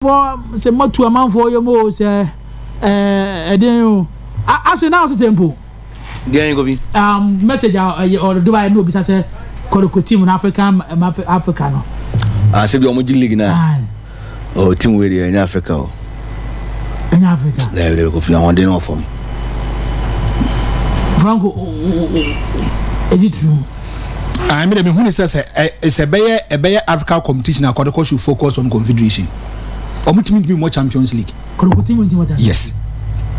Fɔ sɛ matu amanfoɔ yam o sɛ ɛden o ase na ɔsesɛ mpo. Deɛ kofi. Message a ɛyɛ ɔde ba yɛ na obisa sɛ kɔdɔkɔ team na Africa Africa no. Ase bi ɔmo gye league na. Oh team wei deɛ ɛnyɛ Africa o. Ɛnyɛ Africa. Dɛbi dɛbi kofi ahoɔden no wɔ fam. Franco is it true? Ah, mi de mi hu ni sɛ sɛ ɛ sɛ ɛbɛyɛ ɛbɛyɛ Africa competition a Kɔtɔkɔ should focus on confederation. Ɔmo tumi ntumi mmɔ Champions League. Kɔtɔkɔ team ntumi mmɔ Champions. Yes.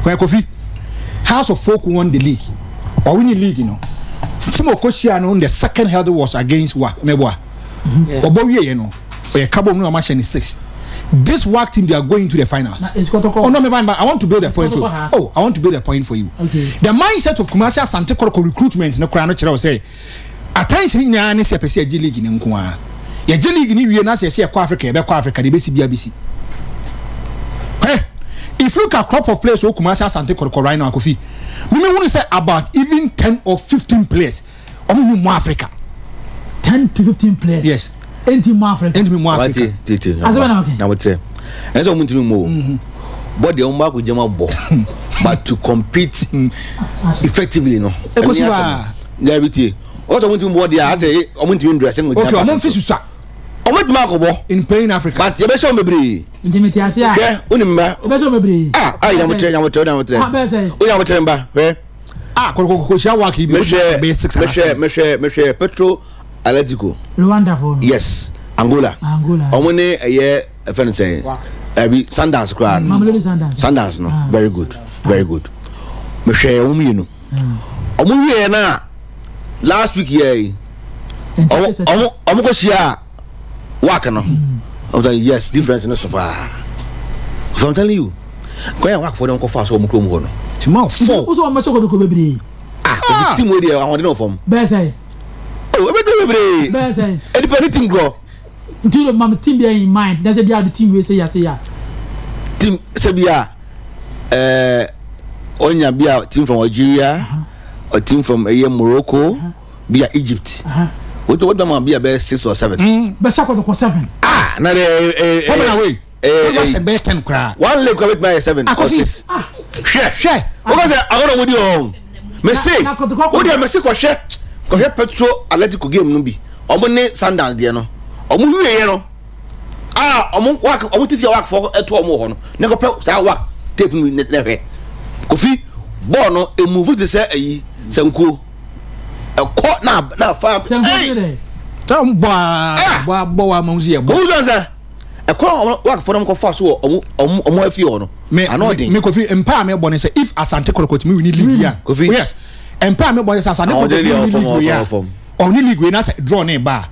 Kɔyɛ Kofi House of Folk won the league. Ɔwin the league no. Team ɔkɔ hyia no the second hurdle was against wa mɛboa. Ɔbɔ wie yɛ no ɔyɛ kabom no ɔmo ahyɛ ne six. This WAC team they are going to the finals. Na is Kɔtɔkɔ. Oh no, me I want to build a Is point for you. Kɔtɔkɔ has? Oh, I want to build a point for you. Okay. The mindset of Kumasi Asante Kɔtɔkɔ recruitment no koraa no kyerɛ wo sɛ attention nyinaa ne sɛ yɛpɛ sɛ yɛgye league no nko ara. Yɛgye league no wie na sɛ yɛsɛ yɛkɔ Africa yɛbɛkɔ Africa deɛ ɛbɛsi biara bɛsi. Hwɛ, if you look at crop of players wɔ Kumasi Asante Kɔtɔkɔ right now Kofi, me me hunu sɛ about even 10 or 15 players ɔmo ni mu Africa. 10 to 15 players. Yes. Enti mu Africa. Enti mu Africa. Wate tete. Asɛm na okay. Na wotrɛ. Ɛsɛ ɔmo ntumi mu o. Bɔ deɛ ɔmo baako gyama bɔ. But to compete effectively no. Ekosi wa. Dabi tie. Ɔsɛ ɔmo ntumi bɔ deɛ asɛ ɔmo ntumi ndrɛse ngo. Okay, ɔmo nfi susa. Ɔmo ntumi akɔbɔ. In playing Africa. But yɛbɛhyɛ ɔmo bebree. Nti mi ti ase a. Hwɛ onim ba. Yɛbɛhyɛ ɔmo bebree. Ah, ah, nyamutrɛ, nyamutrɛ, nyamutrɛ. Ah, bɛyɛ sɛ. O nyamutrɛ mba, hwɛ. Ah, kɔkɔ kɔkɔ hyia wak yi bi. Mehwɛ, bɛyɛ six and mehwɛ, mehwɛ, mehwɛ Petro Atletico. Rwanda fo no. Yes, Angola. Angola. Ɔmo ne ɛyɛ ɛfɛ no sɛ ɛbi Sundowns koraa no. Mamelodi Sundowns. Sundowns no, very good, very good. Mehwɛ ɔmo mmienu. Ɔmo wie yɛ na last week yɛ yi. Ɔmo ɔmo ɔmo kɔ hyia wak no. Ɔmo sɛ yes, difference no so paa. So I'm telling you, kwan yɛ wak fo de ɔmo kɔ fa so ɔmo kurom hɔ no. Tima fo. Wosɔ ɔmo hyɛ kɔtɔkɔ bebree. Ah, obi team wei deɛ ahoɔden wɔ fam. Bɛyɛ sɛ. Oh, ebe do bebree. Bɛyɛ sɛ. Edipa ne team korɔ. Nti o ma team bi in mind na sɛ bi a de team wei sɛ ya sɛ ya. Team sɛ bi a ɛɛ onya bi a team from Algeria, uh -huh. a team from ɛyɛ Morocco, uh -huh. bi a Egypt. Wotu wotu ma bi a bɛyɛ six or seven. Mm. Bɛhyɛ kɔtɔkɔ seven. Ah, na de ɛɛ ɛɛ. Home and away. Ɛɛ ɛɛ hyɛ bɛyɛ ten koraa. One leg koraa bɛtumi ayɛ seven or six. Hwɛ hwɛ. Wọ́n sɛ agorɔ wɔn di wɔn. Mese wo deɛ mese kɔhwɛ kɔhwɛ Petro Atletico game no bi. Wɔn ne Sundowns deɛ no. Wɔn wie yɛ no. A wɔn wak wɔn ti fi a wak fɔ ɛto wɔn wɔ hɔ no. Ne kɔpɛ saa wak tape no na hwɛ. Kofi bɔɔl no emuvu te sɛ ayi sankuo. Ɛkɔ na na fa. Sankuo ne dɛ. Sɛ wɔn bɔ a bɔ a bɔ wa ma wɔn si yɛ bɔ. Wɔn sɛ. Ɛkwan a wɔn wakfoɔ no kɔfa so wɔ wɔn wɔn wɔn afie hɔ no, Me ano ɔden. me Kofi mpa a mebɔ ne sɛ if Asante Kɔtɔkɔ tumi wini league yi a. Kofi. Oh yes. Mpa a mebɔ ne sɛ Asante Kɔtɔkɔ Ahoɔden tumi deɛ wini ɔfam league wei a. ɔfam ɔfam. Ɔne league wei na sɛ draw ne ba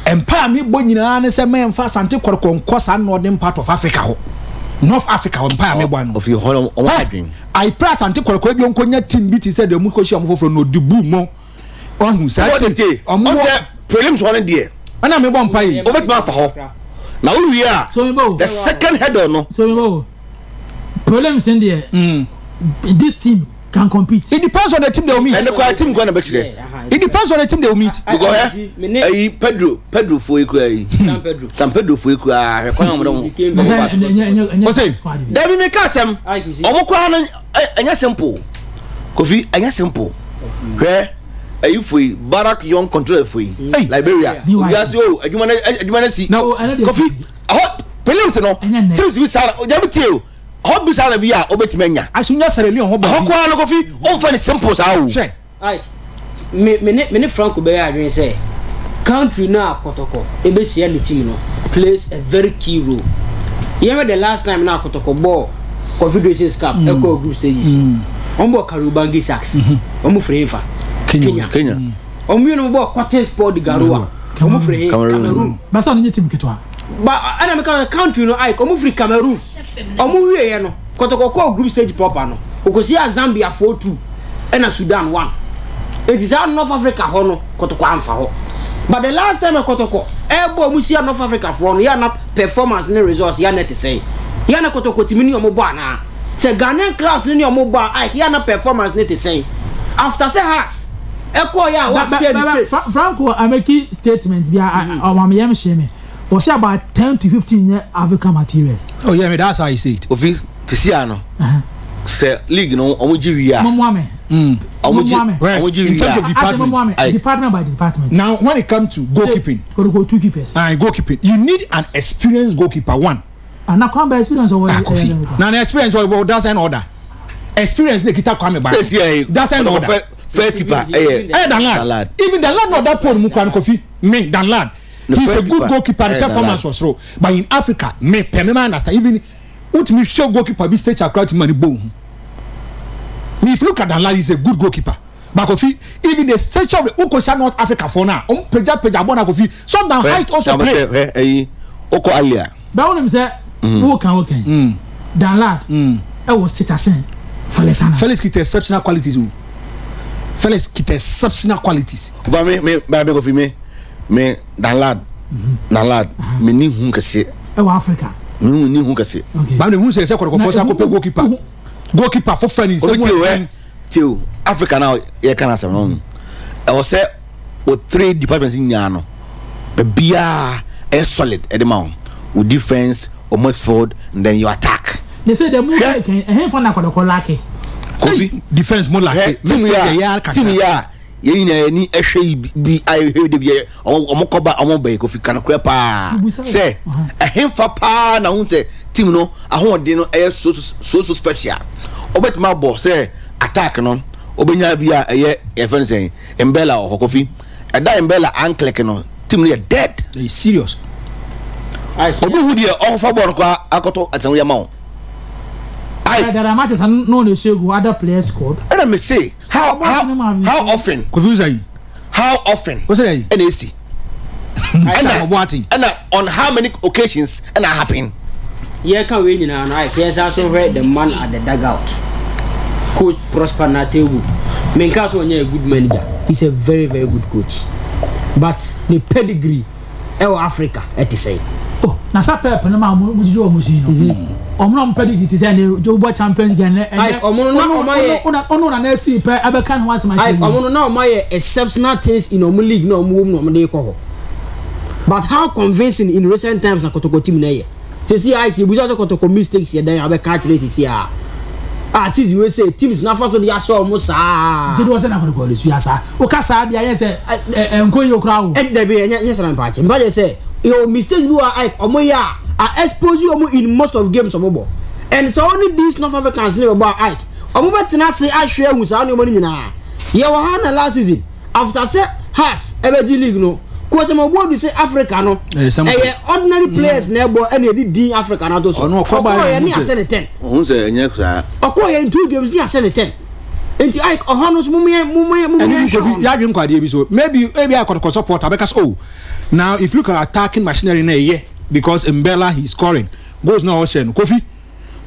a. Mpa a mebɔ nyinaa ne sɛ mɛmfa Asante Kɔtɔkɔ nkɔ saa northern part of Africa hɔ. North Africa hɔ mpa a mebɔ ano. Ofi hɔ no wɔn Hɛ! adwen. I pray Asante Kɔtɔkɔ ebi ɔnkɔnya team bi te sɛ deɛ ɔmo kɔhyia ɔmo foforɔ no ɔde bu mo. Wahu saa Sɛ team. tete Ɔmo ɔn wɔ sɛ prelims hɔ no deɛ. Ɛna mebɔ mpa yi. Wobɛtumi afa hɔ. Na wowie a So mebɔ o. the second hurdle no. So mebɔ o. Prelims n deɛ. This team can compete. It depends on the team they will meet. Ɛne koraa team koraa na bɛkyerɛ. It depends on the team they will meet. Because ɛ ɛyi Pedro Pedro fo yi koraa yi. San Pedro. San Pedro fo yi koraa hwɛ kwan a wɔn de wɔn Na wɔn sɛ ba so. ɛnyɛ ɛnyɛ ɛnyɛ Ose. squad bi. Dabi mi ka asɛm wɔn koraa no ɛnyɛ simple Kofi ɛnyɛ simple hwɛ ɛyi fo yi Barak Young Controller fo yi Liberia obiasi o adwuma no adwuma no si Kofi ɛhɔ prelims no teams bi saa dabi tie o ɛhɔ bi saa na bi a obetumi anya Asunya Sierra Leone ho bɔ. ɛhɔ koraa no Kofi ɔnfa ne simple saa o. Hwɛ. Ike, me me ne me ne Franco bɛyɛ adwene sɛ country no a Kɔtɔkɔ ɛbɛhyia ne team no plays a very key role. Yɛhwɛ the last time na Kɔtɔkɔ bɔɔ Confederations Cup mm. ɛkɔɔ group stages. Mm. Wɔn bɔɔ Kariobangi Sharks. Mm-hmm. Wɔn firi hefa? Kenya. Kenya. Wɔn mmienu bɔɔ Cotton Sport de Garoua. Wɔn firi he? Cameroon. Basa no nye team ketewa. Ba ɛna mi ka country no Ike wɔn firi Cameroon. Wɔn wie yɛ no. Kɔtɔkɔ kɔɔ group stage proper no, ɔkɔhyiaa Zambia foɔ two ɛna Sudan one. Enti saa North Africa hɔ no, Kɔtɔkɔ amfa hɔ. But the last time a Kɔtɔkɔ ɛɛbɔ ɔmo hyia North Africa foɔ no, yɛ a na performance ne results yɛ a na ɛte sɛn? Yɛ a na Kɔtɔkɔ tumi ne ɔmo bɔ anaa? Sɛ Ghanaian clubs no ne ɔmo bɔ a, Ike, yɛ a na performance no te sɛn? After sɛ Hearts ɛkɔɔ yɛ a wɔahyɛ ne six. Franco ameki statement bi a ɔma me yam hyee me. Wɔsi about 10 to 15 nyɛ African materials. Oh yeah, that's how I say it. Ofi te si ano. Sɛ league no ɔmo gye wie a. Mo mua me. Ɔmo gye ɔmo gye wie a. In terms of department. Department by department. Now when it comes to goalkeeping. Kotoko two keepers. Ah, goalkeeping. You need an experienced goalkeeper one. Ana kwan ba experience ɔwɔ. Ah, Kofi. Na na experience ɔwɔ doesn't order. Experience na kita Kwame ba. Doesn't order. First keeper ɛyɛ. Ɛyɛ Danlad. Even Danlad na ɔda pole mu kura no Kofi. Me Danlad. He's a good goalkeeper. The performance was low. But in Africa, me pɛ me ma understand even wotumi hwɛ goalkeeper bi stature koraa tumi ma ne bɔ ohu. Me if you look at Danlad, he's a good goalkeeper. But Kofi, even the stature of the wokɔhyia North Africa foɔ no a, wɔn pagya pagya bɔ na Kofi. Sometimes height also play. Hwɛ ɛyi wokɔ Alia. Bɛ wonim sɛ woka woka yi Danlad ɛwɔ stature sɛn Felix ana. Felix kita exceptional qualities o. Felix kita exceptional qualities. Ba me me ba me Kofi me me Danlad Danlad me ni hu kɛseɛ. Ɛwɔ Africa. Me hu ni hu kɛseɛ. Ba me hu sɛ sɛ kɔtɔkɔfoɔ sɛ akɔpɛ goalkeeper goalkeeper foforɔ ne nsɛm mu ɛdɛn. Tie o Africa na yɛka no asɛm no ɛwɔ sɛ o three departments nyinaa no baabiara ɛyɛ solid ɛde ma wo wo defense o midfield and then your attack. They say the move kɛn ɛhɛn fa na kɔtɔkɔ laake. Kofi defense mo laake team yɛ a team yɛ a yɛn nyinaa yɛn ni ɛhwɛ yi bi a yɛhwɛ de bi yɛ ɔmo kɔba ɔmo bɛyi kofi kanokorɛ paa sɛ ɛhenfa paa na ho sɛ team no ahoɔden no ɛyɛ so so so special ɔbɛtumi abɔ sɛ attack no ɔbɛnya bi a ɛyɛ yɛfɛ no sɛ mbɛla wɔ hɔ kofi ɛda mbɛla anclick no team no yɛ dead. Ɛyɛ serious. Obi hu deɛ ɔkɔfa bɔɔl no kɔ akɔtɔ ɛsɛn yɛ ma wo. There are matches and no one is other players scored. Ɛna me say how how how often. Kofi sɛ how often. O sɛ yɛ. Ɛna esi. Ɛna ɛna on how many occasions ɛna happen. Yɛ ka wei nyinaa no ayɛ yɛ san so hwɛ the man at the dugout coach Prosper Nartey Menka so ɔnyɛ a good manager he's a very very good coach but ne pedigree ɛwɔ Africa ɛte sɛn. Oh, na sa pep no ma mo gyigye wɔn sin no. Wɔn na wɔn pedigree te sɛ ɛnɛ wobɔ Champions League ɛnɛ ɛnɛ. Wɔn no na wɔn ayɛ. Ɔno na na esi pɛ ɛbɛka ne ho asɛm akyerɛ. Wɔn no na wɔn ayɛ exceptional things in wɔn league na wɔn wɔ mu na wɔn de kɔ hɔ. But how convincing in recent times na Kotoko team na ɛyɛ? Sisi a sɛ ebusa sɛ Kotoko mistakes yɛ dɛn a wobɛka akyerɛ sisi a. Ah season wei sɛ teams nafa so de ahyɛ wɔn saa. Gye de wɔ sɛ na Kotoko de sua saa. Woka saa deɛ ayɛ sɛ ɛnkɔ yie koraa o. Ɛn dabi ɛnyɛ ɛnyɛ saa na mpakyɛ. Mpakyɛ sɛ yɛwɔ mistakes bi wɔ a like wɔn yɛ a a expose wɔn in most of games wɔn bɔ. And sɛ wɔn ne these North Africans ne bɛbɔ a like wɔn bɛtena ase ahwɛ ahu saa nneɛma no nyinaa. Yɛwɔ ha na last season after sɛ Hearts ɛbɛgye league no coach ma ɔbɔ du sɛ Africa no ɛyɛ ordinary mm. players na ɛbɔ ɛna ɛde din Africa no ato so ɔkɔɔ yɛ ne ahyɛ ne ten. Ɔhun sɛ ɛnyɛ saa. Ɔkɔɔ yɛ in two games ne ahyɛ ne ten nti ayɛ ɔhɔ no so mo yɛ mo yɛ mo yɛ nhwɛ hɔ. Yadwe nkɔ adeɛ bi so maybe ebi ayɛ kɔtɔkɔ support abɛka so oh now if you look at attacking machinery na ɛyɛ because Mbella he is scoring goals na ɔhyɛ no Kofi.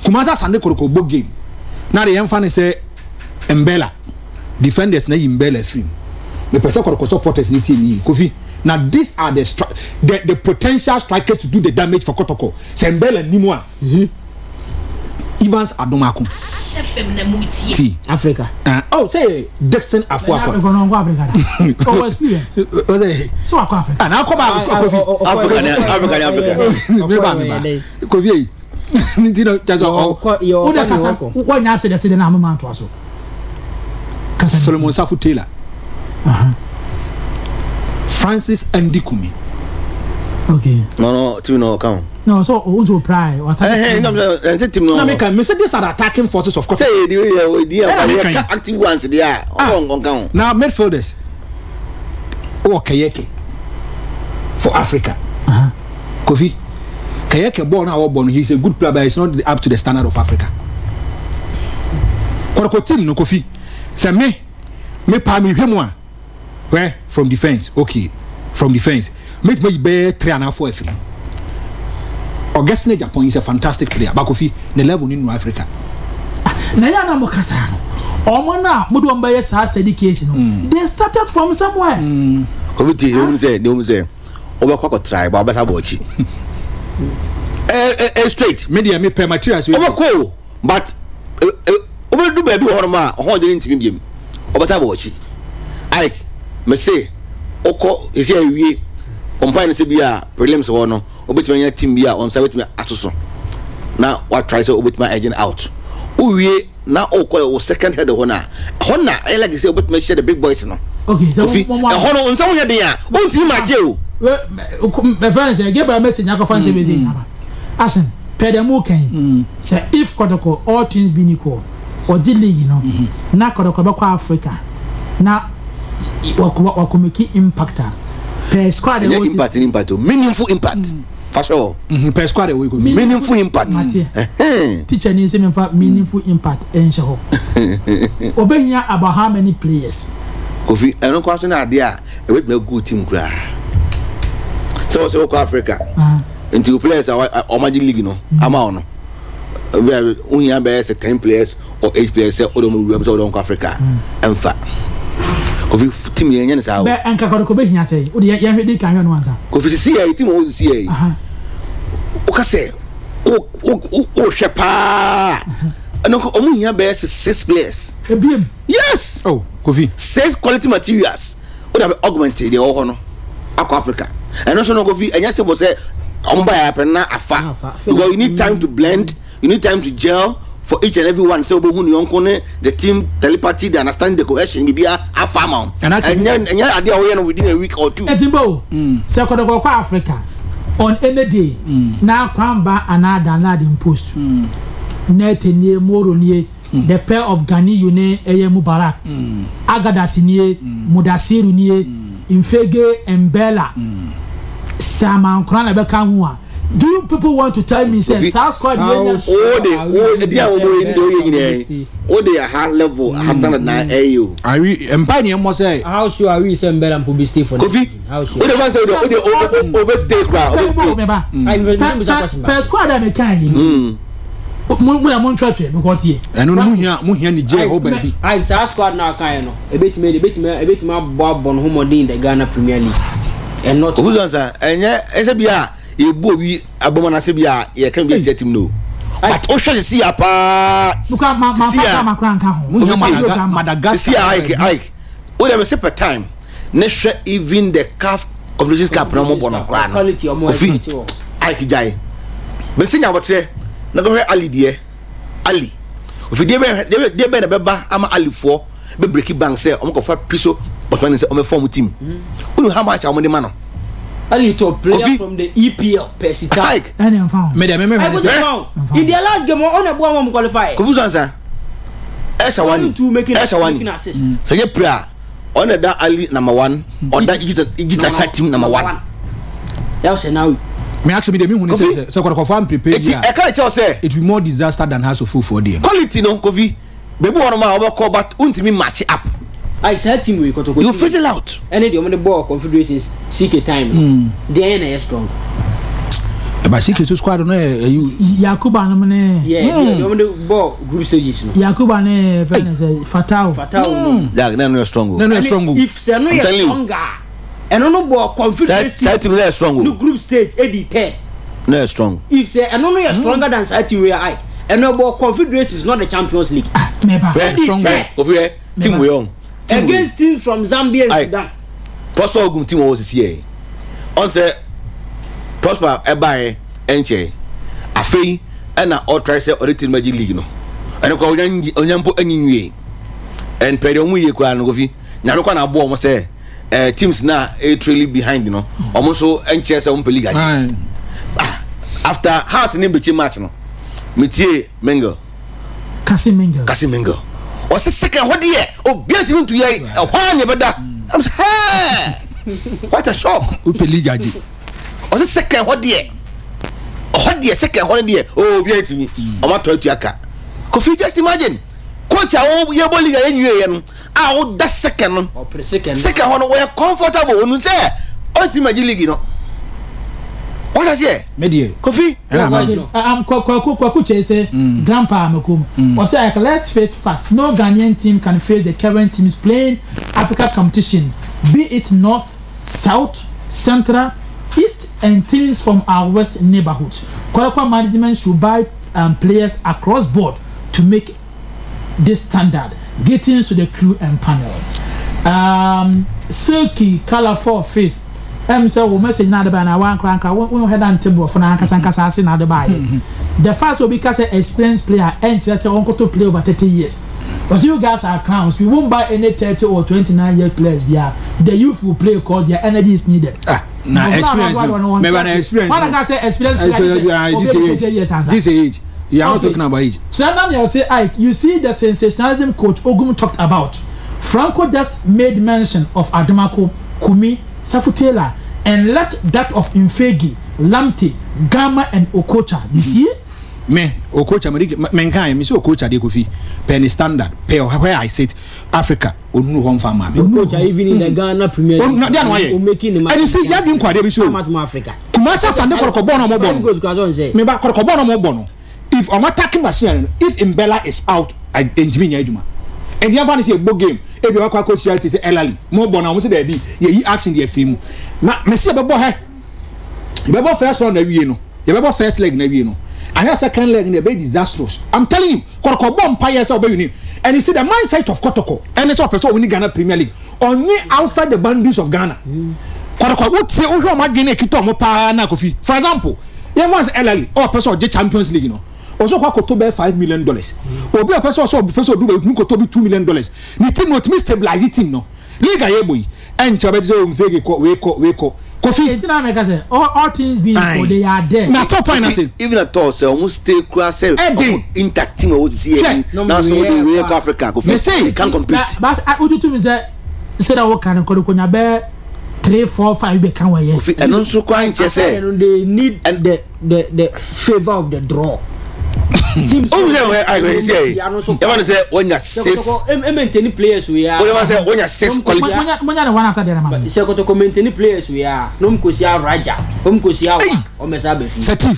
Kumasi Asante Kotoko bɔ game na de yɛmfa no sɛ Mbella defenders na yi Mbella afiri mu. Mepɛ sɛ Kotoko supporters ne tie me yie. Kofi, na these are the, the, the potential strikers to do the damage for Kotoko. Sɛ Mbella ni mu a, mm -hmm. Evans Adomako. Ti. Africa. Uh, oh, say Dixon Afuakwa. Africa no Africa. Oh, experience. O say. So akɔ Africa. Ah, na akɔ ba Kofi. Africa Africa Africa. Me ba me ba. Kofi. nti no kyɛ sɛ wode kasa woanya asedɛsedɛ no amema ntoa so Solomon Safo Taylor uh -huh. Francis Andy Kumi okay no no team no count no so o nso pry o sa eh eh no eh team no na me kan me say these are the attacking forces of course say di di di active ones they are on on count now midfielders oh kayeke for Africa uh -huh. Kofi, Kayeke bɔɔl no a ɔbɔ no, he is a good player but he is not up to the standard of Africa. Kɔtɔkɔ team no Kofi, sɛ me me paa me hwɛ mu a, hwɛ from defence, okay, from defence, mɛtumi ayi bɛyɛ three anaa four afiri mu. Augustine Japan is a fantastic player, but Kofi, ne level ne nnu Africa. Ah, na yɛ na mo kasa no, ɔmo na mo de wɔn bɛyɛ saa study case no, mm. they started from somewhere. Mm. Obi ti, ehun sɛ, ehun sɛ. wobɛkɔ akɔtra ɛbɔ wobɛsa bɔ akyi ɛ ɛ straight. me deɛ mepɛ materials wei wobɛkɔ o but wobɛdu baabi wɔ hɔnom a ɔhɔn de ne ntumi biem wobɛsa bɔ akyi ike mese wokɔ ɛsi awie Mpae no sɛ bi a prelims hɔ no wobɛtumi anya team bi a wɔn nsa bɛtumi ato so na watry sɛ wobɛtumi agye out. Wowie na wokɔ wo second head hɔ no a, ɛhɔ na ɛyɛ like sɛ wobɛtumi ahyia the big boys no. Okay, sɛ Kofi, ɛhɔ no nsa ho nyɛ den a, wontumi makye o. Mɛfrɛ no sɛ Gabriel message akɔfa nsɛm ɛsɛ nyinaba. Action, pɛ dɛ mu kan sɛ if Kɔtɔkɔ all things being equal, ɔgye league no na Kɔtɔkɔ bɛkɔ Africa na wakɔ make impact a, per squad ɛnyɛ impact ni impact o, meaningful impact. Fa hyɛ hɔ. Mhm, per squad ɛwɔ ikofi. Meaningful impact. Mateɛ. Teacher ni sɛ memfa meaningful impact nhyɛ hɔ. Obehia about how many players? Kofi, ɛno kɔ so na adeɛ a ɛbɛtumi agu team koraa. Sɛ wɔ sɛ wokɔ Africa, nti wo players a wɔagye league no ama wo no, wohia bɛyɛ sɛ 10 players or 8 players sɛ wode wɔn wura mu sɛ wode wɔn kɔ Africa ɛmfa. Kofi, team yɛn nyɛ ne saa o. Bɛ nka kɔdɔkɔ bɛhia sɛ wode yɛhwɛ di kan hwɛ no ansa. Kofi sisi yɛ team wɔ sisi yɛ yi. Woka sɛ wohwɛ paa ɛno nka wɔn hia bɛyɛ sɛ 6 players. Ebiem. Yes. Oh, Kofi. 6 quality materials. Wode abɛ augment deɛ ɛwɔ hɔ no akɔ Africa. Ɛno nso no Kofi ɛnyɛ simple sɛ wɔn ba yɛ apɛ na afa because you need time to blend. You need time to gel for each and every one sɛ wobɛhu ne yɔnko ne the team telepathy the understanding the cohesion biribiara afa ama wo ɛnyɛ ɛnyɛ adeɛ a woyɛ no within a week or two. Ɛti bo sɛ kɔtɔkɔ kɔ Africa on any day na Kwamba anaa Danladi mpost Nete nie Moro nie the pair of Ganiyu ne ɛyɛ Mubarak Agadas nie Mudasiru nie Mfege Mbella Samankora na ɛbɛka ho a Do you people want to tell me sɛ saa squad yɛ nya. O de o ɛdi a wɔn yɛ de o yɛ nyinaa yi o de aha level aha standard na ɛyɛ o. Awi mpa ni ɛmɔ sɛ. How sure are we sɛ Mbella mpo bi stay for next Kofi season? How sure? o de fa sɛ o de o de o o bɛ stay kura o bɛ stay. Pɛ squad a mi kan yi. Mo mo na mo ntwɛtwɛ mi kɔ tie. Ɛno no mo hia mo hia Niger hɔ baabi. Ayi saa squad na aka yɛ no ebetumi ebetumi ebetumi abɔ abɔ ne ho mmɔden in the Ghana Premier League and not. Ofusu ansa ɛnyɛ ɛsɛ bi a yɛbu obi abɔmɔ n'ase bi a yɛka bi atia team no but wohwɛ sisi a paa sisi a Madagascar sisi a Ike Ike wo deɛ mese per time ne hwɛ even the CAF Confederations Cup na wɔn bɔ no koraa no Kofi Ike gyae mese nyabotrɛ na kɔhwɛ Ali deɛ Ali Kofi deɛ bɛn deɛ bɛn na bɛba ama Ali foɔ bɛ breaki bank sɛ wɔn kɔfa piso ɔsɔn sɛ wɔn bɛ form team wonu how much a wɔn de ma no. Ali to player Kofi. from the EPL Percy Tau. Ike. Ɛna nfa ho. Mɛ deɛ mɛ mɛ hwɛ sɛ. In their last game ɔna ɛboa wɔn qualify. Kofi Sansa Ɛshawani Ɛshawani sɛ nye prayer ɔna da Ali number one ɔda Egypt national team number one. Yàwó now. Me actually me de me hu ni sɛ sɛ kɔtɔkɔfo amprepare yi a. Eti ɛka kyɛw sɛ. It will be more disaster than House of Folk for deɛ. Quality no Kofi. Baabi wɔ hɔnom a wobɛkɔ but wontumi match up. Ayi saa team wei kɔtɔkɔ. You fizzle out. Ɛne deɛ wɔde bɔɔ confederations CK time no. Hmm. Deɛ yɛn na ɛyɛ strong. Ɛba CK so squad no yɛ ɛyi. Yakuba nom ne. Yeah deɛ hmm. wɔde bɔɔ group stages no. Yakuba ne fɛn ne sɛ Fatao. Fatao no. Hmm. Jack na ɛno yɛ strong o. Na ɛno yɛ strong o. If sɛ ɛno yɛ stronger ɛno no bɔɔ confederations. Saa team no yɛ strong o. No group stage edi third. No yɛ strong. If sɛ ɛno no yɛ stronger than saa team wei a ɛno ɛbɔ confederations not the champions league. Ah, meba. Hwɛ strong hwɛ kofi hwɛ team wei ɔn. Team wei. Against teams from Zambia and Sudan. Prosper Ogum team wɔ sisi yɛ. Ɔn sɛ Prosper ɛbaeɛ ɛnkyɛ afei ɛna ɔtry sɛ ɔde team agye league no. Ɛno kora onya onya mpo anyi nwie. Ɛnpɛ deɛ ɔmo yie koraa no kofi. Nyame kɔ na aboɔ ɔmo sɛ eh, teams na eh, trailing behind no ɔmo nso nkyerɛ sɛ ɔmo pɛ league agye ah, after house ne mbɛkyi match no metie mingle kasi mingle kasi mingle ɔsɛ second hɔ deɛ obiara tumi ntu yɛ ɛhɔ a nyɛ bɛda I'm sɛ hɛɛ what a shock wopɛ league agye ɔsɛ second hɔ deɛ ɔhɔ deɛ second hɔ no deɛ oh obiara tumi ɔmo atɔ atua ka Kofi just imagine coach a yɛbɔ league a yɛnwie yɛ no a woda second no second hɔ no wɔyɛ comfortable wɔn sɛ ɔntumi ma gye league no wọ́n ṣe aseɛ. mi deɛ kofi. Kwaku Kwaku kyerɛ sɛ mm. grandpa amakom mm. ɔsɛ like let's face fact no Ghanaian team can face the current teams playing Africa competition be it north south central east and teams from our west neighborhoods Kɔrɔkɔ management should buy um, players across board to make this standard greetings to the crew and panel um, silky colourful face. Ɛm sɛ wo message na ade baeɛ na wankora nka wo wo hɛda nte borɔfo no ankasa ankasa ase na ade baeɛ. The fact sɛ obi ka sɛ experienced player ɛnkyerɛ sɛ ɔnkɔtɔ play over 30 years. Ɔse you guys are clowns, we won't buy any 30 or 29 year players biara, the youth will play cause their energy is needed. Ah, na experience no, mɛba na experience no. Wọn ka sɛ experience player sɛ obi bɛ 30 years ansa. This age, you are not talking about age. Kyerɛ na nea ɔse Ike, you see the sensationalism coach Ogum talked about. Franco just made mention of Adomako, Kumi, Safu Taylor and left that of Mfegi, Lamptey, Gama and Okocha. You see? Me, Okocha, me me nka me sɛ Okocha deɛ Kofi, pɛ ne standard, pɛ where I sit, Africa, onuru hɔ nfa maa me. Okocha even in the Ghana Premier League, na deɛ na wayɛ, ɛne sɛ yadwi nkɔ adeɛ bi so, Kumasi Asante kɔrɔkɔ bɔɔl na ɔmo bɔ no, me ba kɔrɔkɔ bɔɔl na ɔmo bɔ no, if ɔmo attacking machine no, if Mbella is out, ntumi nyɛ adwuma. Ɛnti yɛn fa ne sɛ yɛbɔ game, ebi wakɔ akɔ hyia ti sɛ Elali, mo bɔ na ɔmo sɛ dɛbi, yɛyi action deɛ firi mu. Na mesi yɛbɛbɔ hɛ. Yɛbɛbɔ first round awie no, yɛbɛbɔ first leg na awie no. Ahwɛ second leg no ɛbɛyɛ disastrous. I'm telling you, Kɔtɔkɔ bɔ mpaeɛ sɛ ɔbɛwini. And you see the mindset of Kɔtɔkɔ ɛne sɛ ɔpɛ sɛ ɔwini Ghana Premier League. Ɔnwe outside the boundaries of Ghana. Kɔtɔkɔ wotie wohwɛ ɔmo adwene na ekita ɔmo paa na Kofi. For example, yɛn fa sɛ El Ahly ɔpɛ sɛ ɔgye Champions League no. Ɔsɛ ɔkɔ akɔtɔ bɛyɛ $5 million. Obi a ɔpɛ sɛ ɔsɛ ɔpɛ sɛ ɔdu baabi otumi kɔtɔ bi $2 million. Ne team no otumi stabilize team no. League a yɛbɔ yi, ɛnkyɛ ɔbɛte sɛ oh Mfegue kɔ, wei kɔ, wei kɔ. Kofi. Enti na meka sɛ all all things being equal they are there. Na tɔ point ase. Even at all sɛ ɔmo stay kura sɛ ɔmo intact team a ɔwɔ sisi yɛ yi na so de wei kɔ Africa Kofi they can compete. Na ba wogye tumi sɛ sɛdeɛ woka no nkɔde bɛɛ three four five bɛka wɔ yɛ. Kofi ɛno nso kora nkyɛ sɛ. They need the the the favour of the draw. Teams. Oh yeah, yeah, I agree. See, yɛma no sɛ wɔnya six. Ɛ maintain players wei a. Wɔyɛ ma sɛ wɔnya six quality. Monya ne one after the other ma. Sɛ Kotoko maintain players wei a, na ɔmo kɔ si Raja, ɔmo kɔ si Awa, ɔmo ɛsɛ abɛ fi. Setif,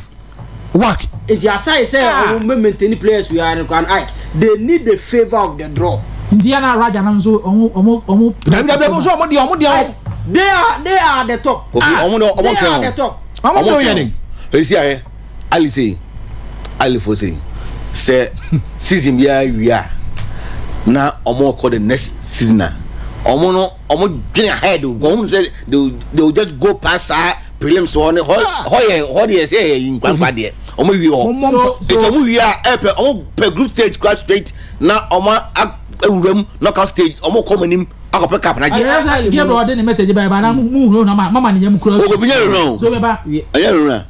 Wak. Nti aside sɛ ɔmo bɛ maintain players wei a no kwan, they need the favour of the draw. Nti yɛn na Raja nam nso ɔmo ɔmo ɔmo. Dabi dabi ɔmo nso ɔmo deɛ ɔmo deɛ. They are the top. Kofi ɔmo deɛ ɔmo nkɛn o. They are the top. Ɔmo deɛ ɔyɛ den. Esi ayɛ Ali sei Ali fo sei sɛ season biara wie a na ɔmo kɔ the next season a ɔmo no ɔmo dwene ahead o ɔmo sɛ they will just go past saa prelims hɔ ne hɔ hɔ yɛ hɔ deɛ sɛ yɛ yi nkwankwa deɛ ɔmo wie hɔ eti ɔmo wie a ɛpɛ ɔmo pɛ group stage kura straight na ɔmo awura mu knockout stage ɔmo kɔ ɔmo anim akɔpɛ cup na gye. Ɛyɛ sɛ Gabriel ɔde ne message ba ɛba na mu huro na mama ne yam kura. Okofi nyɛ rewura o. So bɛba. Ɛnyɛ rewura.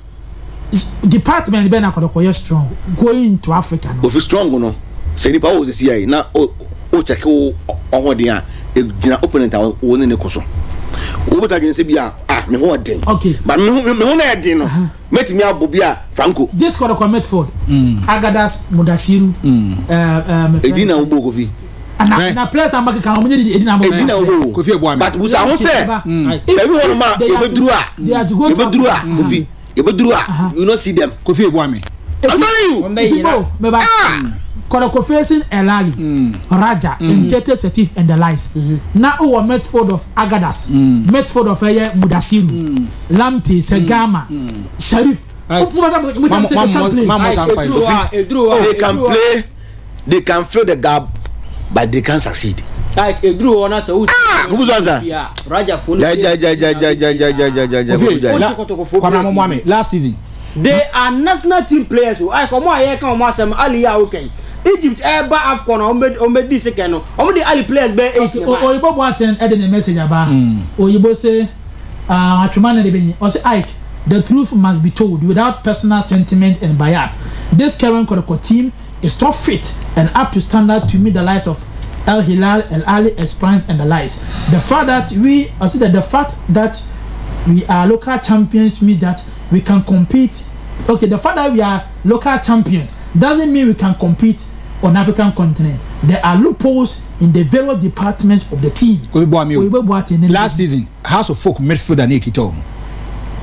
Department bɛn na kɔdɔkɔ yɛ strong going to Africa no. Kofi strong no sɛ nipa wo sisi yɛ na o o check wo ɔhoɔden a egyina opponent a wo ne ne kɔ so. Wo bɛta dwene sɛ bi a ah me ho ɔden. Okay. But me ho me ho na ɛden no. Mɛtumi abɔ bi a Franco. This kɔdɔkɔ midfield. Agadas Mudasiru. Edin na wo bɔ Kofi. Na na players a makeka wɔn nyɛ edin na bɔ. Edin na wo bɔ. Kofi ebu ami. But busa ho sɛ baabi hɔ nom a yɛbɛduru a yɛbɛduru a Kofi yɛbɛduru a you no see them. Kofi ebu ami. I'm telling you. Itibo meba. Kɔdɔkɔ facing El Ahly, Raja, Ntete Setif and the likes. Na wowɔ midfield of Agadas, midfield of ɛyɛ Mudasiru, Lamptey, Segama, Sharif. They can play, they can fill the gap, but they can't succeed. Like eduru hɔ na sɛ o. Ah, kubu sɔ sa. Raja fo ja ja ja ja ja ja ja ja ja ja ja. Kwabena mo mo last season. They are national team players o. Ayi kɔmɔ a yɛ kan ɔmo asɛm Ali yɛ awo kɛn. Egypt ɛɛba AFCON a ɔmo bɛ di second no. Ɔmo de Ali players bɛɛ eight ne ba. Oyibo Boateng ɛde ne message aba. Oyibo se atwema ne de bɛ nyi. Ɔse Ike the truth must be told without personal sentiment and bias. This current Kotoko team is not fit and up to standard to meet the likes of El Hilal, El Ahly, Esperance and the likes. The fact that we, I see that the fact that we are local champions means that we can compete. Okay, the fact that we are local champions doesn't mean we can compete on African continent. There are loopholes in the various departments of the team. Last season, House of Folk midfielder ne ekita wɔn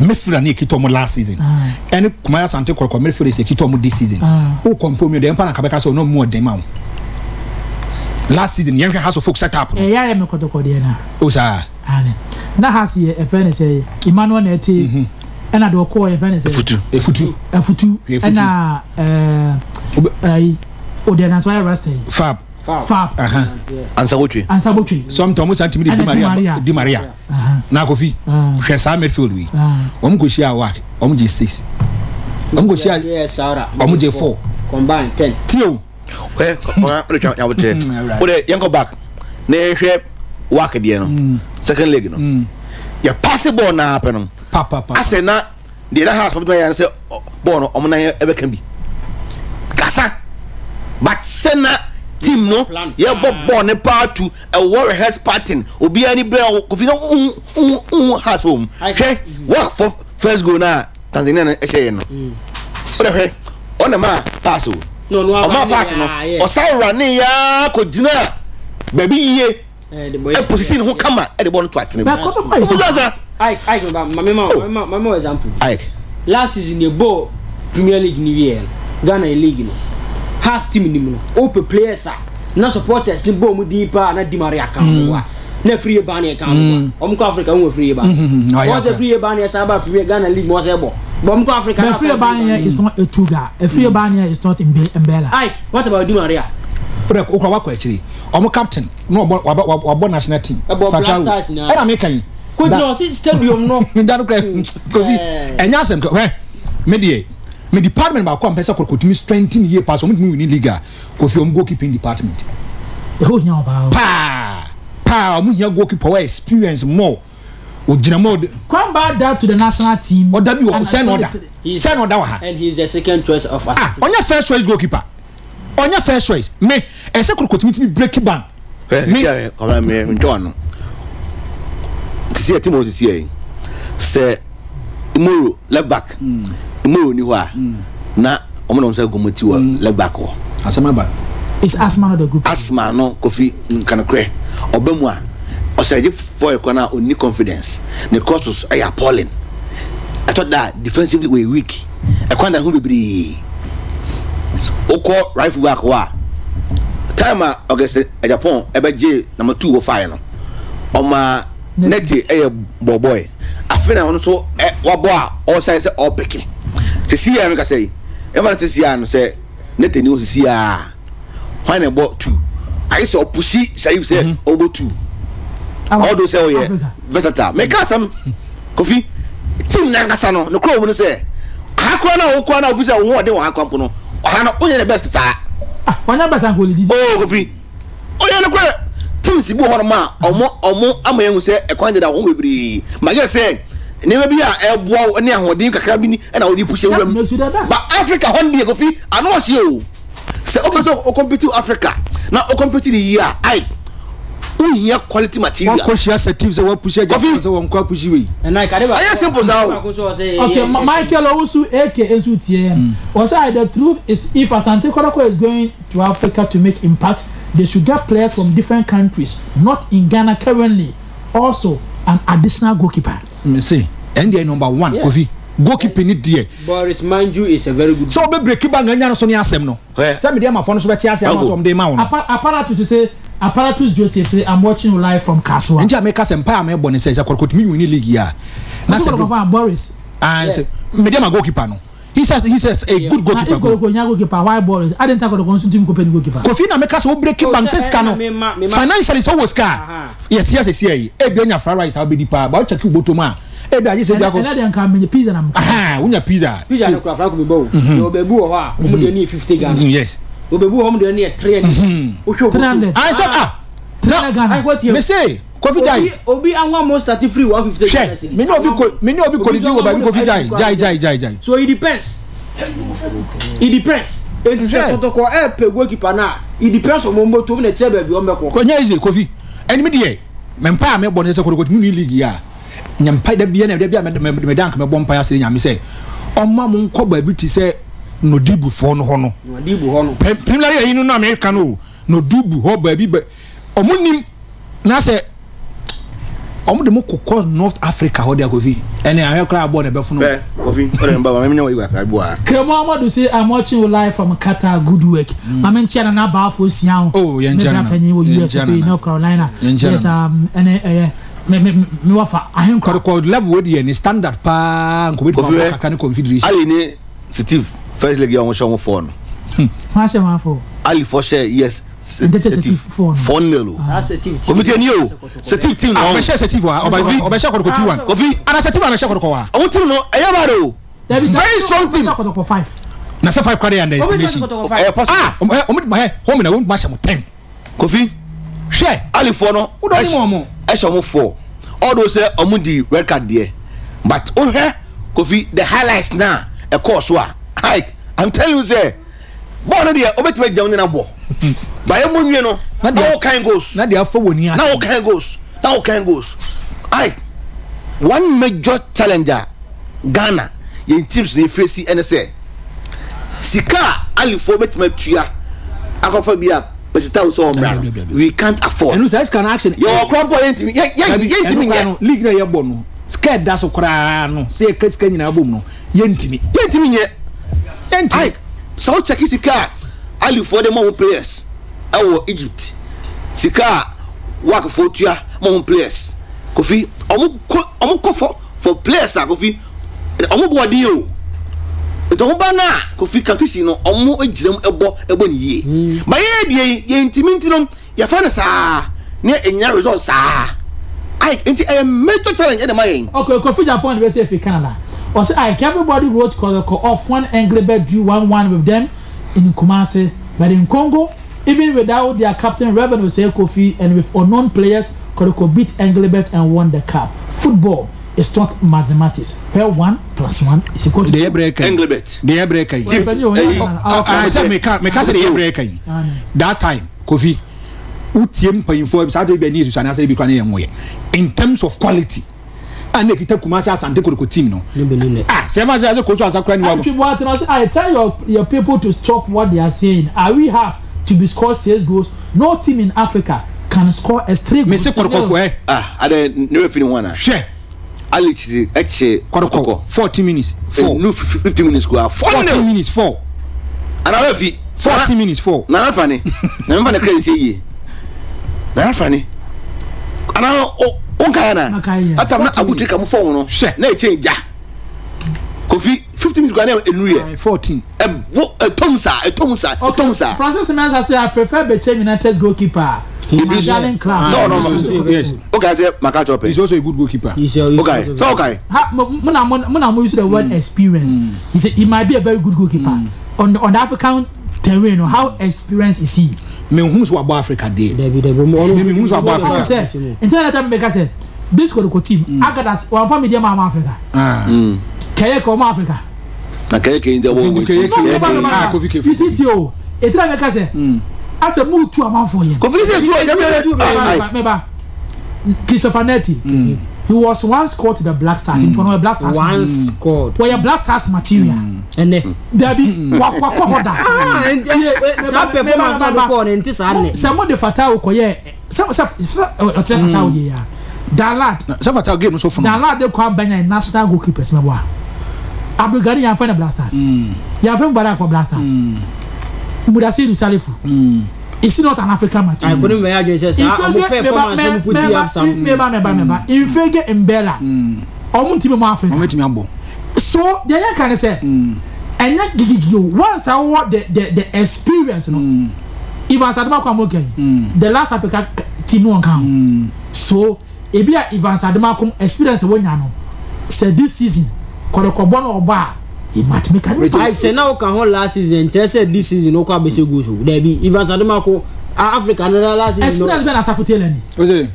midfielder ne ekita wɔn last season ɛne Kumasi Asante Kɔtɔkɔ midfielder ekita wɔn this season o kɔmpo mi deɛ mpa na kabɛka sɛ ɔno mu ɔden ma wo last season yɛn hwɛ House of Folk set up no. Ɛyɛ ayɛ mi Kɔtɔkɔ deɛ na. O saa. Ane na House yɛ ɛfɛ ne sɛ Emmanuel na ɛte ɛna deɛ ɔkɔɔ yɛ fɛ ne sɛ. Efutu. Fab. Ansabotwe. Ansabotwe. Sometimes wɔn san tumi de Di Maria Di Maria. Na Kofi hwɛ saa midfield yi. Wɔn kɔ hyia WAC wɔn gye six. Wɔn kɔ hyia wɔn gye four. Combine ten. Tie o. Hwɛ ɔna ɔde twa nyabotrɛ. O de yɛn kɔ back na yɛhwɛ WAC deɛ no second leg no. Yɛ pass ball naa pɛ no. Asɛ na. Deɛ na Hearts bɛtumi ayɛ ne sɛ bɔɔl no wɔn nan bɛka bi kasa but sɛ na team no yɛbɔ bɔɔl ne paa tu ɛwɔ rehearse pattern obiara ni bɛrɛ kofi na ohun ohun ohun Hearts wɔ mu hwɛ work for first goal na Tanzania no ɛhyɛ yɛ no ɔdɛ hwɛ ɔna maa pass o ɔmaa pass no ɔsan rane yaa kɔ gyina baabi yie. Ɛposisi ne ho kama de bɔ no to atene mu. Ɔmo sa. Ike Ike ma ma ma ma ma ma example. Ike. Last season yɛ bɔ Premier League ni wiɛ no Ghana yɛ league no Hearts team ni mu no o players a na supporters ni bɔ ɔmo din paa na Di Maria kan ho wa na free yɛ ban yɛ kan ho wa ɔmo kɔ Africa ɔmo free yɛ ban wɔn sɛ free yɛ ban yɛ sábà Premier Ghana league mo sɛ bɔ bɔ ɔmo kɔ Africa. But free yɛ ban yɛ is not Etuga free yɛ ban yɛ is not Mbela. Ike what about Di Maria. O de o kura wakɔ akyire ɔmo captain. na ɔbɔ wabɔ wabɔ national team. Ɛbɔ Black Stars nyinaa. Ɛna meka yi. Kogyina ɔsi stadium no. Da no kura kofi ɛnyɛ asɛm kɛ hwɛ me deɛ me department baako a mpɛ sɛ kɔkɔ tumi strengthen yie paa so ɔmo tumi win league a kofi ɔmo goalkeeping department. Ɛhɔ hia ɔbaa. Paa paa ɔmo hia goalkeeper wɔ experience more ogyina mu ɔde. Kwamba da to the national team. Ɔda bi wɔ sɛ na ɔda sɛ na ɔda wɔ ha. And he is the second choice of. Ah ɔnyɛ first choice goalkeeper. Ɔnyɛ first choice me ɛsɛ koro kotumi tumi break ban. Me kɔmɛ me ntɔ ano. Sisi ɛti mo sisi yɛ sɛ Imoro left back Imoro ni hɔ a na wɔn na wɔn sɛ gɔmɔ ti wɔ left back hɔ. Asɛm aba. Is Asma not a good player? Asma no Kofi nkanokorɛ ɔba mu a ɔsɛ gye fɔyɛ kɔ na ɔnni confidence ne crosses ɛyɛ appalling ɛtɔ da defensively wɔyɛ weak. Ɛkwan da ne ho bebree. Wokɔ right full back hɔ a, time a Augustin Agyapong ɛbɛgye number two hɔ faeɛ no, ɔma Nete ɛyɛ bɔɔbɔe. Afei na ɔno nso wabɔ a ɔresan sɛ ɔrepeke. Sisi a meka sɛ yi, ɛma no sisi a no sɛ Nete ni hɔ sisi a. Hwan na ɛbɔ two? Ayɛ sɛ ɔpusi Sharif sɛ mhm. ɔbɔ two. Although sɛ ɔyɛ versatile. Meka asɛm Kofi team nankasa no ne kura wɔn no sɛ ha kura na ɔkura na ofi sɛ ɔho ɔden wɔ ha kura mpo no ɔha no onyɛ ne best saa. Ah, wɔnyɛ best anko olidi. Oh Kofi ɔyɛ no kura teams bi wɔ hɔ nom a ɔmo ɔmo ama yɛn ho sɛ ɛkwan deda wɔn bebree ma yɛ sɛ nneɛma bi a ɛboa wo ne ahoɔden kakra bi ni ɛna wɔde puhyɛ wura mu ba Africa hɔ no deɛ Kofi ano ɔhyɛ o. Sɛ wopɛ sɛ o compete wɔ Africa na o compete ne yie a, ai wohia quality materials. Wakɔhyia Satif sɛ wapushi agya Kofi. sɛ wɔnkɔ apushi wei. Ɛyɛ simple saa o. Okay, Michael Owusu AK nso tie yɛn. Ɔsɛ the truth is if Asante Kotoko is going to Africa to make impact, they should get players from different countries, not in Ghana currently. Also, an additional goalkeeper. Mese ɛn deɛ number one Kofi goalkeeper ni deɛ. Boris Manju is a very good. Sɛ ɔbɛ break ba nga nya no so ne asɛm no. Sɛ mede ama fɔ no so bɛte ase ama so ɔmde ma wo no. Apparatus say Apparatus Joseph say I'm watching you live from Kasoa. Nti a meka sɛ mpae a mebɔ ne sɛ sɛ Kɔtɔkɔ tumi wini league yi a. Na sɛ Kɔtɔkɔ Boris. Ah sɛ mede ama goalkeeper no. He says he says a good goalkeeper. Na if Kɔtɔkɔ nya goalkeeper why Boris? Adɛn nti a Kɔtɔkɔ nso ntumi nkɔpɛ ne goalkeeper? Kofi na meka sɛ wo break bank sɛ sika no financially sɛ wowɔ sika a yɛte ase seɛ yi ebi anya fried rice a wobɛdi paa ba wo check wo bɔtɔ mu a ebi agye sɛ bi akɔ ɛnɛ deɛ nka menya pizza na mekɔ aha wonya pizza pizza no kura franco mebɔ o yɛ wɔ baabi wɔ hɔ a wɔn deɛ ne yɛ 50 Ghana yes wɔ baabi wɔ hɔ wɔn deɛ ne yɛ 300 wohwɛ 300 ayɛ sɛ ah 300 Ghana me se Kofi Jai obi anwa mo start free 150 Ghana cedis me ne obi ko me ne obi ko didi wɔ baabi Kofi Jai Jai Jai Jai Jai so it depends it depends enti sɛ kɔtɔkɔ ɛɛpɛ goalkeeper no a it depends on wɔn bɔtɔ mu na ɛkyerɛ baabi wɔn bɛkɔ. Kɔnyɛ easy Kofi ɛni mi deɛ mɛ mpa a mɛ bɔ ne sɛ kɔtɔkɔ tumi league yi a nyɛ mpa da bia na da bia mɛ mɛ dank mɛ bɔ mpa ase nyame sɛ ɔma mo nkɔ baabi ti sɛ nodibu fɔ no hɔ no nodibu hɔ no preliminary ayi no na mɛ ka no nodibu hɔ baabi bɛ ɔmo nim na sɛ ɔmo de mo kokɔ North Africa hɔ de akofi ɛnɛ ahwɛ koraa bɔ na ɛbɛfono. Bɛ kofi ɔde mba ma menya wɔ iwa kakra bi wɔ ha. Kremo Amadu say I'm watching you live from Qatar good work. Mm. Maame nkyia nana abaafo sia ho. Oh yɛn nkyia nana. Me panyin wɔ US of North Carolina. Yes um ɛnɛ ɛyɛ me me me wafa ahenkwa. Kɔdekɔ level wo deɛ ne standard paa nkɔbɛ di ma kakra ne confederation. Ali ne Steve first league yɛ wɔn hyɛ wɔn fɔɔ no. Wɔn ahyɛ wɔn afɔ. Ali fɔ hyɛ yes. Nti 4-0 o. Kofi tie nie o. Setif team no. Ɔbɛhyɛ Setif wa. Ɔbɛhyɛ Kɔtɔkɔ 2-1. Kofi. Ana Setif abɛhyɛ Kɔtɔkɔ wa. Ɔmo team no ɛyɛ bad o. Very strong team. Na sɛ 5 kora de underestimation. Ɛyɛ possible. Ah, ɔmo hɛ home na wɔn tuma hyɛ mo 10. Kofi. Hwɛ. Alifoɔ no. Wodɔ ne mu ɔmo. Ɛhyɛ ɔmo 4. Although sɛ ɔmo di red card deɛ. But wohwɛ Kofi the highlights na ɛkɔɔ so a. Hike I'm telling you sɛ. Bɔɔl no deɛ wobɛtumi agyina wo ne no abɔ ba yɛ mu nwie no na wo kan goals na deɛ afa wɔ ni ase na wo kan goals na wo kan goals ai one major challenge a Ghana yɛn teams na efesi ɛne sɛ sika a alifoɔ bɛtumi atua akɔfa bi a pesita wo sɛ ɔmmra no we can't afford ɛnu sɛ sika no action yɛ wɔ kora mpo yɛntumi yɛntumi nyɛ league na yɛbɔ no sika ɛda so koraa no sɛ yɛka sika nyinaa bom no yɛntumi. Yɛntumi nyɛ. Yɛntumi. Ike, sɛ wo check sika a Alifoɔ de ma wɔn players ɛwɔ Egypt, sika a WAC foɔ tua ma wɔn players, Kofi, wɔn kɔ wɔn kɔ for for players a Kofi, wɔn bɔ ɔden o. Nti wɔn ba no a Kofi competition no wɔn gyina mu ɛbɔ ɛbɔ ne yie. Ba yɛn deɛ yi yɛntumi nti no. Yɛfa no saa na enya result saa. Ike, nti ɛyɛ major challenge ɛde ma yɛn. Okay, Kofi Japan de bɛsi efi Canada. Ɔsɛ Ike, everybody wrote Kɔtɔkɔ off when Englebert drew 1-1 with them in Kumasi. But in Congo, even without their captain Reverend Osei Kofi and with unknown players, Kɔtɔkɔ beat Englebert and won the cup. Football is not mathematics where one plus one is equal to two. Deɛ brɛ ka yi. Englebert. Deɛ brɛ ka yi. Team. Ɛyi. Sɛ meka meka sɛ deɛ brɛ ka yi. That time. Kofi, wotie mpanyinfoɔ saa bere bi a ne yɛ susua anaasɛ ebi kora ne yɛ nwoyɛ in terms of quality a na ekita Kumasi Asante Kotoko team no. Ah, sɛ ɛma sɛ ɛsɛ kosu ansa kora ni wa. Antwi Boateng ɔsɛ I tell your your people to stop what they are saying are we has to be scored six goals no team in Africa can score us three goals. Mese kɔtɔkɔfoɔ ɛ. Ah, adɛ ne wɛ fi ne ho ana. Hwɛ. Ali kyiri ɛkye kɔtɔkɔ 14 minutes 4. Nu 15 minutes kura 4 14 minutes 4. Ana wɛ fi. 14 minutes 4. Nana fani. Na mfa ne kra nsie yie. Nana fani. Ana o o nka ya na. Atam na abutre ka mo fɔn no. Hwɛ. Na ekyɛn gya. Kofi 15 minutes kura na enu yɛ. 14. Ɛbo ɛtɔm saa ɛtɔm saa ɛtɔm saa. Francis Mensah say I prefer Bechem United's goalkeeper. Idris Darling Club. Sɛ ɔno no. Yes. Okay, sɛ maka kyerɛ pɛ. He's also a good goalkeeper. Okay, sɛ okay. Ha mo na mo na mo use the word experience. He said he might be a very good goalkeeper. On the African terrain, how experienced is he? Me hu so abɔ Africa deɛ. Dabi dabi ɔmo ɔno. Me hu so abɔ Africa. Sɛ nti na tɛm bɛka sɛ this Kotoko team Agadas wɔn fa mi deɛ maa mo Africa. Kɛyɛ kɛ ɔmo Africa. Na kɛyɛ kɛyɛ nti ɔmo ɔmo ti. Kɛyɛ kɛyɛ. You see ti o eti na bɛka sɛ asɛ mu tu amanfo yɛ. Kofi sɛ tu ɔyɛ mɛ. Mɛba Christopher Nettey. He was once called to the Black Stars. Nti ɔno ɔyɛ Black Stars. Once called. Wɔyɛ Black Stars material. Ɛnɛ. Dabi wakɔ hɔ da. Saa performance na ɔde kɔɔ no nti saa nnɛ. Sɛ mo de Fatawu kɔyɛ sɛ sɛ sɛ ɔte Fatawu deɛ ya. Danlad. Sɛ Fatawu game so funu. Danlad de kɔ abɛnya national goalkeepers mɛ bɔ a. Abdulgani yanfɛ na Black Stars. Yanfɛ Mubarak kɔ Black Stars. Mudasiru Salifu. Is not an African material. Ayi kò ní mɛ adwene sɛ saa ɔmo performance ɔmo put up some. Mɛba mɛba mɛba Infege Mbella. Ɔmo ntumi mu Africa. Ɔmo etumi abɔ. So deɛ yɛ ka ne sɛ ɛnyɛ gigigi o once awɔ the experience no. Evans Adomako amoka yi the last Africa team no wɔn ka ho. So ebi a Evans Adomako experience wɔnya no sɛ this season kɔdɔkɔbɔ na ɔbɔ a he might make an impact. Ayi sɛ na ɔka ho last season nkyerɛ sɛ this season ɔkɔ abɛhyɛ goals o dabi Evans Adomako Africa no last season. Experience bɛ na Asafo Taylor ni. O se.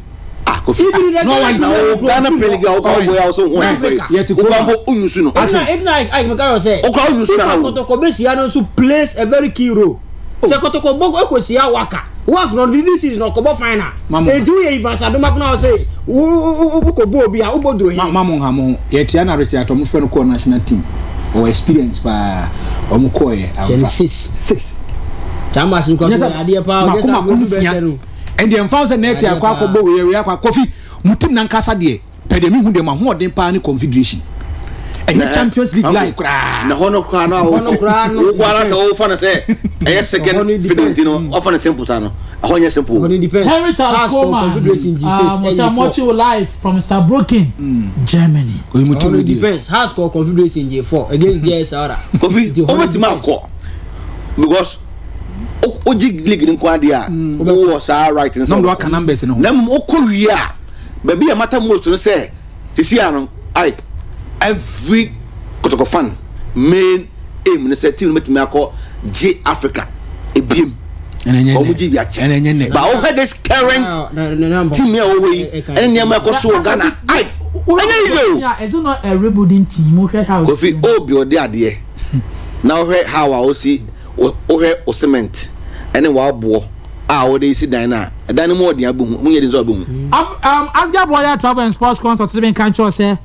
Ah Kofi. No one na o Ghana Premier League a ɔkɔ ɔbɔ ya ɔsɔ ho Africa. Yɛ ti kuro. Okura mpo onyusu no. Ɛna ɛna ayi meka yɔ sɛ. Okura onyusu na o. Kɔtɔkɔ bɛ hyia no nso plays a very key role. Sɛ kɔtɔkɔ bɔ ɛkɔ hyia waka wak no this season ɔkɔbɔ final. Eti woyɛ Evans Adomako na ɔsɛ wo wo kɔ bɔ obi a wobɔ duro he. Mamu nha mo yɛ tia na Richard ɔmo fɛ no kɔɔ national team ɔwɔ experience paa ɔmo kɔɔ yɛ anfa six saa match no kɔ so adeɛ paa ɔnyɛ sɛ mako mako nsia ɛndeɛ nfa sɛ nɛɛte akɔ akɔbɔ wei wei akɔ akɔfi mo team nankasa deɛ pɛ deɛ mehu deɛ mo ahoɔden paa ne confederation ɛnyɛ champions league line koraa na hɔ no koraa no a Hɔ no koraa no. wo koraa sɛ wofa no sɛ ɛyɛ second feeling nti no ɔfa no simple saa no ɛhɔ nyɛ simple Hɔ no depends. Henry Charles Pass for Coleman, Confederation G6 um, sɛ ɛyɛ 4. watching you live from Saarbrücken, Germany. oyi mo Hɔ team no no deɛ depends. Hearts kɔ Confederation G4 against JS Saoura. Kofi Nti hɔ no wobɛtumi depends. akɔ because Wogye league no nko adeɛ a, wowɔ saa right no sɛ Na wɔde waka numbers no ho. Na mmom wokɔ wie a, baabi a matter most no sɛ sisi a no, ai every Kotoko fan main aim no sɛ team no bɛtumi akɔ gye Africa ebiem. Wɔn gye bi akyɛ. But wohwɛ this current team a wɔwɔ yi ɛne nneɛma ɛkɔ so wɔ Ghana, ai ɛnyɛ easy o. Is it not a rebuilding team? Wohwɛ how. Kofi o build adeɛ na wohwɛ how a wosi wohwɛ wo cement ɛne w'aboɔ a wode si dan no a, ɛdan no mu ɔden abɛhu, mu nyɛ den sɛ wabɛhu. Um, Asgard Royal Travel and Sports Consult sɛ menka nkyerɛ wo sɛ.